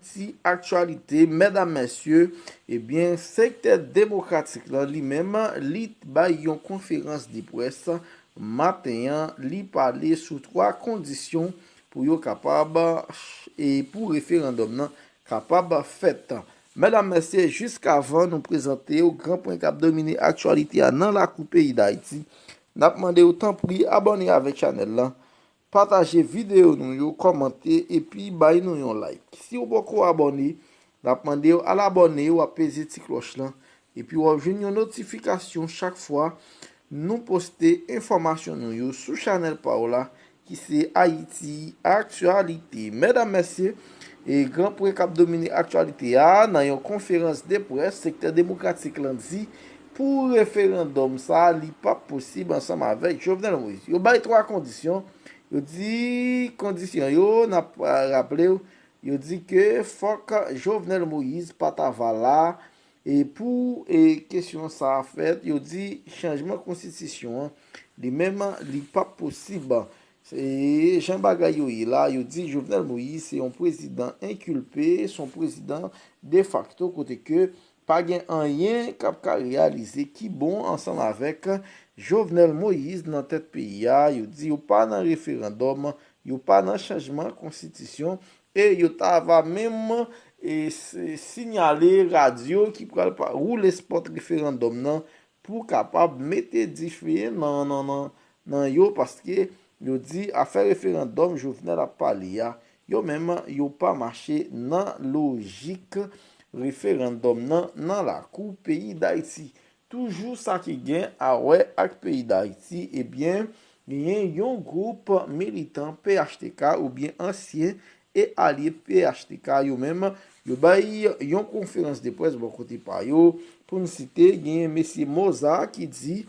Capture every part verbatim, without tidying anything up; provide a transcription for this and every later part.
Ti aktyalite, medam, mesye, ebyen, sektè demokratik la, li menm, li bay yon konferans de près maten an, li pale sou twa kondisyon pou yo kapab, e pou referandòm nan kapab fèt. Medam, mesye, jiskavan nou prezante w gran pwen k ap domine aktyalite a nan lakou peyi Dayiti, n ap mande w tanpri abòne avèk chanèl la, pataje videyo nou yo, kòmante epi bay nou yon like. Si w poko abòne, n ap mande w al abòne, w ap peze ti klòch lan, epi w ap jwenn yon notifikasyon chak fwa nou poste enfòmasyon nou yo sou chanèl pa w la, ki se Ayiti Aktyalite. Medam, mesye, e gran pwen k ap domine aktyalite a nan yon konferans de près, sektè demokratik lan di pou referandòm sa a, li p ap posib ansanm avèk Jovenel Moïse. Yo bay twa kondisyon. Yo di kondisyon yo, n ap, a, raple w, yo di ke fòk Jovenel Moïse pa ta va la, e pou, e, kesyon sa a fèt, yo di chanjman konstitisyon an, li menm, li p ap posib. E jan bagay yo ye la, yo di Jovenel Moïse se yon prezidan enkilpe, se yon prezidan defakto, kote ke pa gen anyen k ap ka reyalize ki bon ansanm avèk Jovenel Moïse nan tèt peyi a. Yo di yo pa nan referandòm, yo pa nan chanjman konstitisyon, e yo ta va menm, e, s-, sinyale radyo ki pral pa-, woule spòt referandòm nan pou kapab mete dife nan, nan, nan, nan yo, paske yo di afè referandòm Jovenel ap pale a, yo menm, yo pa mache nan lojik referandòm nan, nan lakou peyi Dayiti. Toujou sa ki gen a wè ak peyi Dayiti, ebyen, genyen yon gwoup militan P H T K oubyen ansyen e alye P H T K yo menm, yo bay yon konferans de près bò kote pa yo. Pou n site, genyen mesye Moza ki di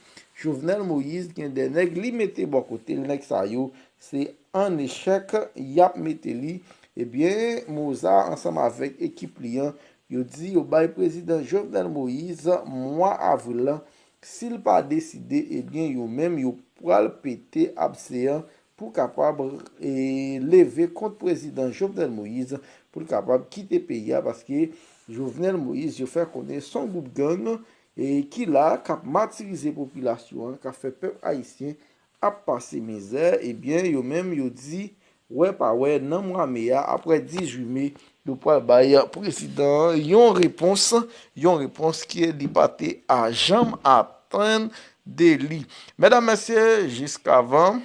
Jovenel Moïse gen de nèg li mete bò kote l, nèg sa yo se an echèk y ap mete li. Ebyen, Moza ansanm avèk ekip li an, yo di yo bay prezidan Jovenel Moïse mwa avril lan, si l pa deside, ebyen, yo menm, yo pral pete abse an pou kapab, e, leve kont prezidan Jovenel Moïse, pou l kapab kite peyi a, paske Jovenel Moïse, yo fè konnen se yon gwoup gang, e, ki la, k ap matirize popilasyon an, k ap fè pèp ayisyen ap pase mizè, ebyen, yo menm, yo di, wè pa wè, nan mwa me a, apre dizuit me, yo pral bay prezidan an yon repons, yon repons ke li pa te a janm atann de li. Medam, mesye, jiskavan,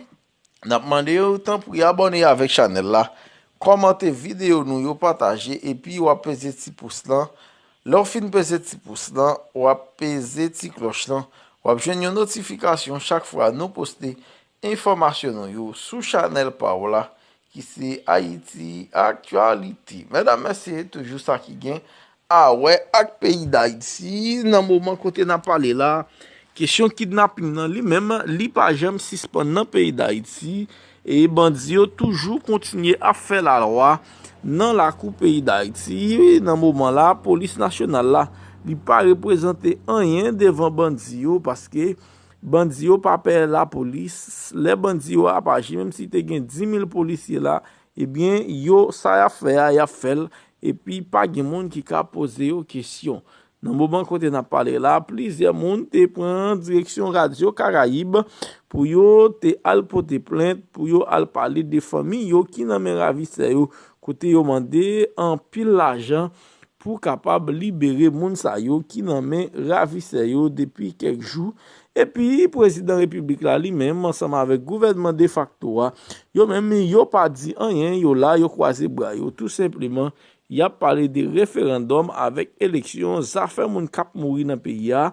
n ap mande w, tanpri, abòne avèk chanèl la, kòmante videyo nou yo, pataje, epi w ap peze ti pous lan. Lè w fin peze ti pous lan, w ap peze ti klòch lan. W ap jwenn yon notifikasyon chak fwa nou poste enfòmasyon nou yo sou chanèl pa w la, ki se Ayiti Aktyalite. Medam, mesye, toujou sa ki gen a wè ak peyi Dayiti. Nan moman kote n ap pale la, kesyon kidnaping nan li menm, li pa janm sispann nan peyi Dayiti. E bandi yo toujou kontinye ap fè lalwa nan lakou peyi Dayiti. Nan moman la, polis nasyonal la, li pa reprezante anyen devan bandi yo, paske bandi yo pa pè lapolis. Lè bandi yo ap aji, menm si te gen dis mil polisye la, ebyen, yo, sa y ap fè a, y ap fè l, epi pa gen moun ki ka poze yo kesyon. Nan moman kote n ap pale la, plizyè moun te pran direksyon Radyo Karayib pou yo te al pote plent, pou yo al pale de fanmi yo ki nan men ravisè yo, kote yo mande anpil lajan pou kapab libere moun sa yo ki nan men ravisè yo depi kèk jou. Epi, prezidan repiblik la li menm, ansanm avèk gouvènman defakto a, yo menm, yo pa di anyen, yo la, yo kwaze bra yo, tou senpleman, y ap pale de referandòm avèk eleksyon, zafè moun k ap mouri nan peyi a,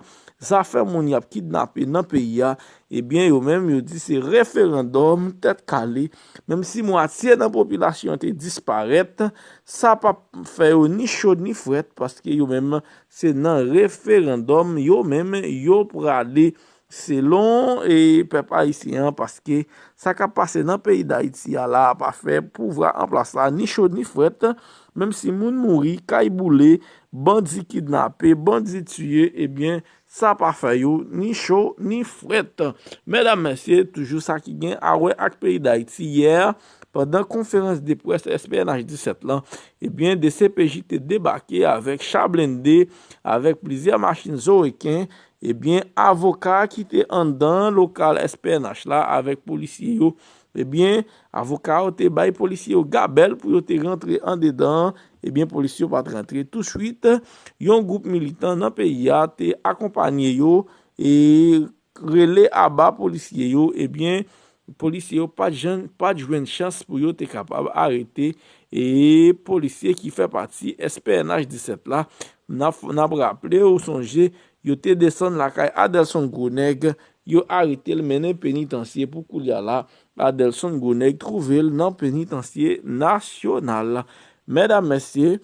zafè moun y ap kidnape nan peyi a, ebyen, yo menm, yo di se referandòm tèt kale. Menm si mwatye nan popilasyon an te disparèt, sa p ap fè yo ni cho ni frèt, paske yo menm, se nan referandòm, yo menm, yo prale selon, e, pèp ayisyen an, paske sa k ap pase nan peyi Dayiti a la, pa fè pouvwa an plas la ni cho ni frèt, menm si moun mouri, kay boule, bandi kidnape, bandi tiye, ebyen, sa pa fè yo ni cho ni frèt. Medam, mesye, toujou sa ki gen a wè ak peyi Dayiti. Yè, Pandan konferans de près S P N H disèt lan, ebyen, D C P J te debake avèk cha blende, avèk plizyè machin Zoroken. Ebyen, avoka ki te anndan lokal S P N H la avèk polisye yo, ebyen, avoka yo te bay polisye yo gabèl pou yo te rantre andedan. Ebyen, polisye yo pa t rantre. Touswit, yon gwoup militan nan peyi a te akonpanye yo e rele aba polisye yo. Ebyen, polisye yo pa t jwenn, pa t jwenn chans pou yo te kapab arete e polisye ki fè pati S P N H disèt la. N ap, n ap raple, ou sonje, yo te desann lakay Adelson Gronèg, yo arete l, mennen penitansye. Pou koulye a la, Adelson Gronèg twouve l nan penitansye nasyonal. Medam, mesye,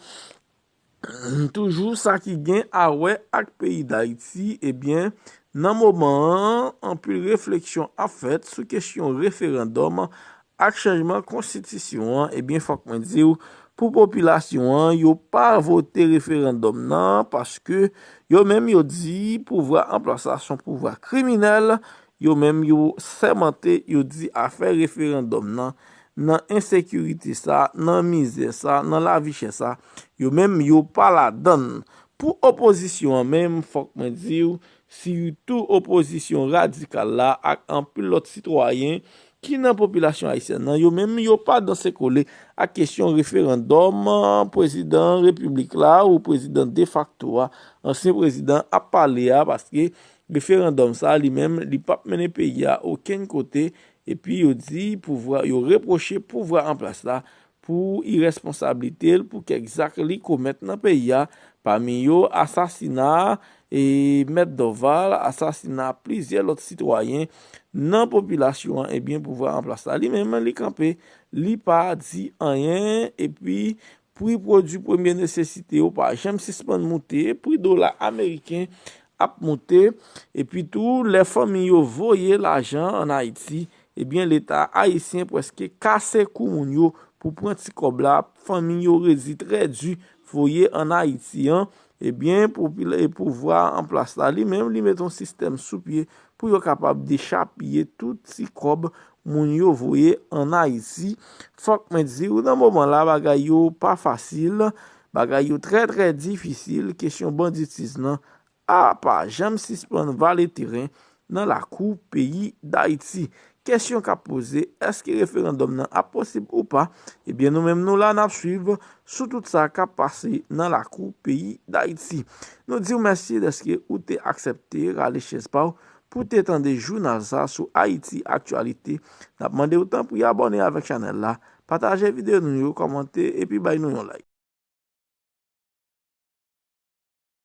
toujou sa ki gen a wè ak peyi Dayiti, ebyen, nan moman an, anpil refleksyon ap fèt sou kesyon referandòm ak chanjman konstitisyon an. Ebyen, fòk mwen di w, pou popilasyon an, yo pa vote referandòm nan, paske yo menm yo di pouvwa an plas la se yon pouvwa kriminèl. Yo menm yo sèmante, yo di afè referandòm nan, nan ensekirite sa, nan mizè sa, nan lavi chè sa, yo menm yo pa ladann. Pou opozisyon an menm, fòk mwen di w, sitou opozisyon radikal la ak anpil lòt sitwayen ki nan popilasyon ayisyèn nan, yo menm yo pa danse kole ak kesyon referandòm, prezidan repiblik la ou prezidan defakto a, ansyen prezidan ap pale a, paske referandòm sa li menm, li p ap mennen peyi a okenn kote. Epi yo di pouvwa, yo repwoche pouvwa an plas la pou irèsponsablite l pou kèk zak li komèt nan peyi a, pami yo asasina e Mèt Dorval, asasina plizyè lòt sitwayen nan popilasyon an. Ebyen, pouvwa an plas la li menm, li kanpe, li pa di anyen. Epi, pri pwodui premye nesesite yo pa janm sispann moute, pri dola ameriken ap moute, epi tou, lè fanmi yo voye lajan ann Ayiti, ebyen, Leta ayisyen prèske kase kou moun yo pou pran ti kòb la. Fanmi yo redi trè di voye ann Ayiti an. Ebyen, popila-, e pouvwa an plas la, li menm, li mete yon sistèm sou pye pou yo kapab dechapiye tout ti kòb moun yo voye ann Ayiti. Fòk mwen di w, nan moman la, bagay yo pa fasil, bagay yo trè, trè difisil. Kesyon banditis nan a pa janm sispann vale teren nan lakou peyi Dayiti. Kesyon k ap poze, èske referandòm nan ap posib ou pa? Ebyen, nou menm nou la, n ap swiv sou tout sa k ap pase nan lakou peyi Dayiti. Nou di w mèsi dèske ou te aksepte rale chèz pa w pou te tande jounal sa sou Ayiti Aktyalite. N ap mande w tanpri abòne avèk chanèl la, pataje videyo nou yo, kòmante epi bay nou yon like.